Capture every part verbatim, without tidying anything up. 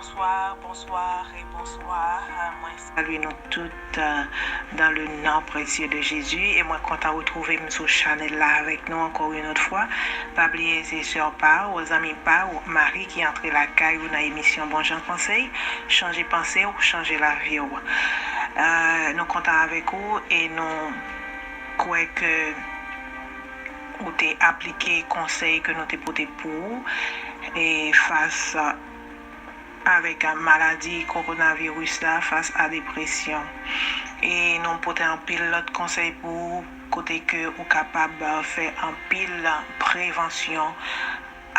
Bonsoir, bonsoir et bonsoir. Mwen salye nou tout, euh, dans le nom précieux de Jésus. E mwen kontan retwouve m sou chanèl la avèk nou ankò yon lòt fwa. Pa bliye se sè pa w, zanmi pa w, Marie ki antre lakay ou nan emisyon Bon Jan Konsèy. Chanje panse w, chanje lavi w. Euh, nou kontan avèk ou e nou kwè ke ou te aplike konsèy ke nou te pote pou ou e fas avèk maladi kowonaviris la, fas a depresyon. E nou pote anpil lòt konsèy pou ou, kote ke ou kapab fè anpil prevansyon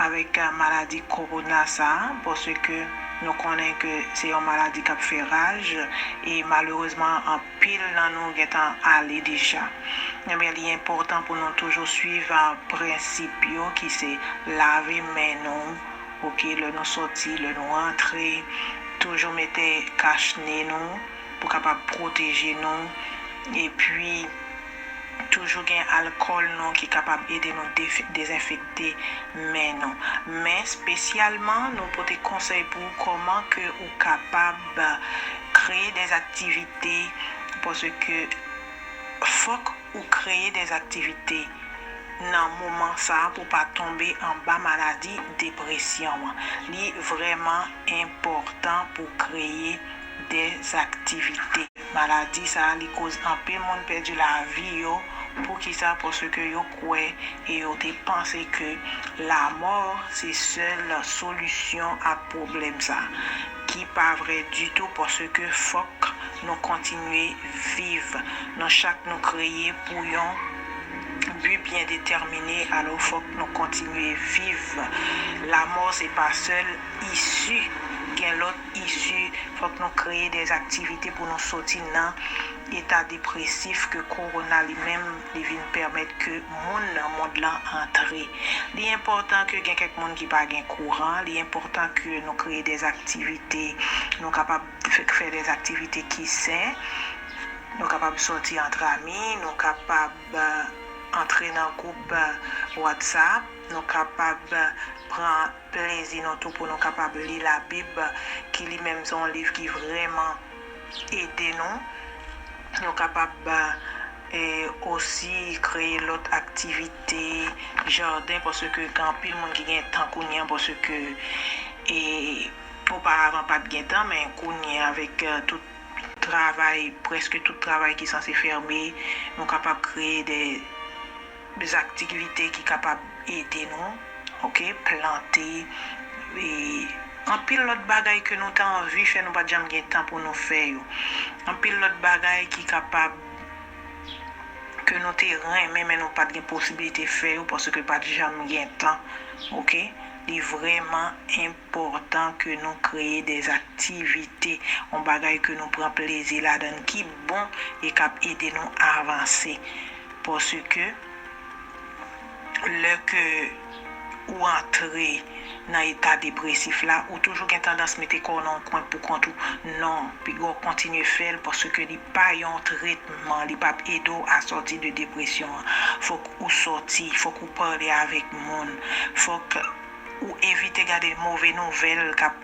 avèk maladi kowona sa, paske nou konnen ke se yon maladi k ap fè raj e malerezman anpil nan nou gentan ale deja. Ebyen, li enpòtan pou nou toujou swiv prensip yo ki se lave men nou, oke, lè nou sòti, lè nou rantre, toujou mete kach ne nou pou kapab pwoteje nou, epi toujou gen alkòl nou ki kapab ede nou defe- dezenfekte men nou. Men espesyalman, nou pote konsèy pou ou kòman ke ou kapab kreye de aktivite, paske fòk ou kreye de aktivite nan moman sa a pou pa tonbe anba maladi depresyon an. Li vrèman enpòtan pou kreye de aktivite. Maladi sa a, li koz anpil moun pèdi lavi yo. Poukisa? Paske yo kwè e yo te panse ke lamò se sèl solisyon a pwoblèm sa a, ki pa vrè ditou, paske fòk nou kontinye viv. Nou chak nou kreye pou yon bi byen detèmine, alò fòk nou kontinye viv. Lamò se pa sèl isi, gen lòt isi. Fòk nou kreye de aktivite pou nou soti nan eta depresif ke kowona li menm li vin pèmèt ke moun nan mond lan antre. Li enpòtan ke gen kèk moun ki pa gen kouran, li enpòtan ke nou kreye de aktivite, nou kapab fè, fè de aktivite ki sen, nou kapab sòti antre ami, nou kapab, euh, antre nan gwoup, euh, WhatsApp, nou kapab, euh, pran plezi nou tou pou nou kapab li Labib, ki li menm se yon liv ki vrèman ede nou. Nou kapab, e, osi kreye lòt aktivite jaden, paske gen anpil moun ki gen tan kounye an, paske, e, oparavan pa t gen tan, men kounye an avèk, e, tout travay, prèske tout travay ki sanse fèmen, nou kapab kreye de, de aktivite ki kapab ede nou, oke, plante, e, anpil lòt bagay ke nou ta anvi fè, nou pa t janm gen tan pou nou fè yo. Anpil lòt bagay ki kapab, ke nou te renmen, men nou pa t gen posiblite fè yo, paske pa t janm gen tan, oke? Li vrèman enpòtan ke nou kreye de aktivite, yon bagay ke nou pran plezi ladan l, ki bon e k ap ede nou avanse. Paske lè ke ou antre nan eta depresif la, ou toujou gen tandans mete kò w nan yon kwen pou kont ou. Non, piga w kontinye fè l, paske li pa yon tretman, li p ap ede w a sòti de depresyon an. Fòk ou sòti, fòk ou pale avèk moun, fòk ou evite gade move nouvèl k ap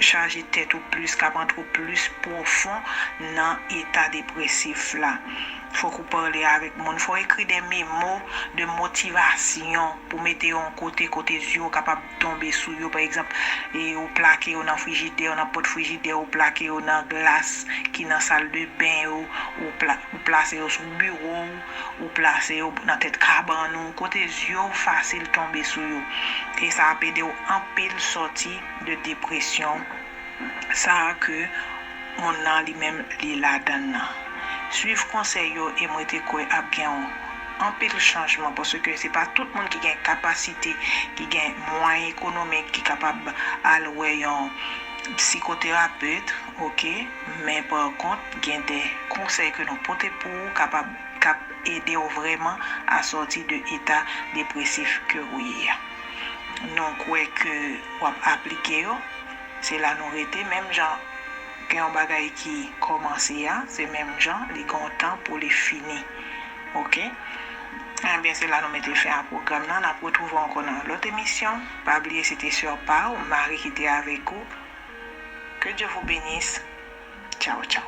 chaje tèt ou plis, k ap antre w plis pwofon nan eta depresif la. Fòk ou pale avèk moun, fò w ekri de memo de motivasyon pou mete yo yon kote, kote zye w kapab tonbe sou yo. Pa egzanp, e, ou plake yo nan frijidè, nan pòt frijidè, ou plake yo nan glas ki nan sal de ben yo, ou pla-, ou plase yo sou biwo w, ou plase yo nan tèt kabann ou, kote zye w fasil tonbe sou yo. E sa ap ede w anpil sòti de depresyon sa a ke moun nan li menm li ladan l nan. Swiv konsèy yo e mwen te kwè ap gen yon anpil chanjman, paske se pa tout moun ki gen kapasite, ki gen mwayen ekonomik, ki kapab al wè yon psikoterapet, oke? Men pa kont, gen de konsèy ke nou pote pou ou kapab, k ap ede w vrèman a sòti de eta depresif ke ou ye a. Nou kwè ke w ap aplike yo. Se la nou rete, menm jan gen yon bagay ki kòmanse a, se menm jan li gen yon tan pou li fini. Oke? Ebyen, se la nou mete fen a pwogram nan. N ap retwouve w ankò nan yon lòt emisyon. Pa bliye, se te sè pa w, Marie, ki te avèk ou. Que Dieu vous bénisse. Ciao, ciao.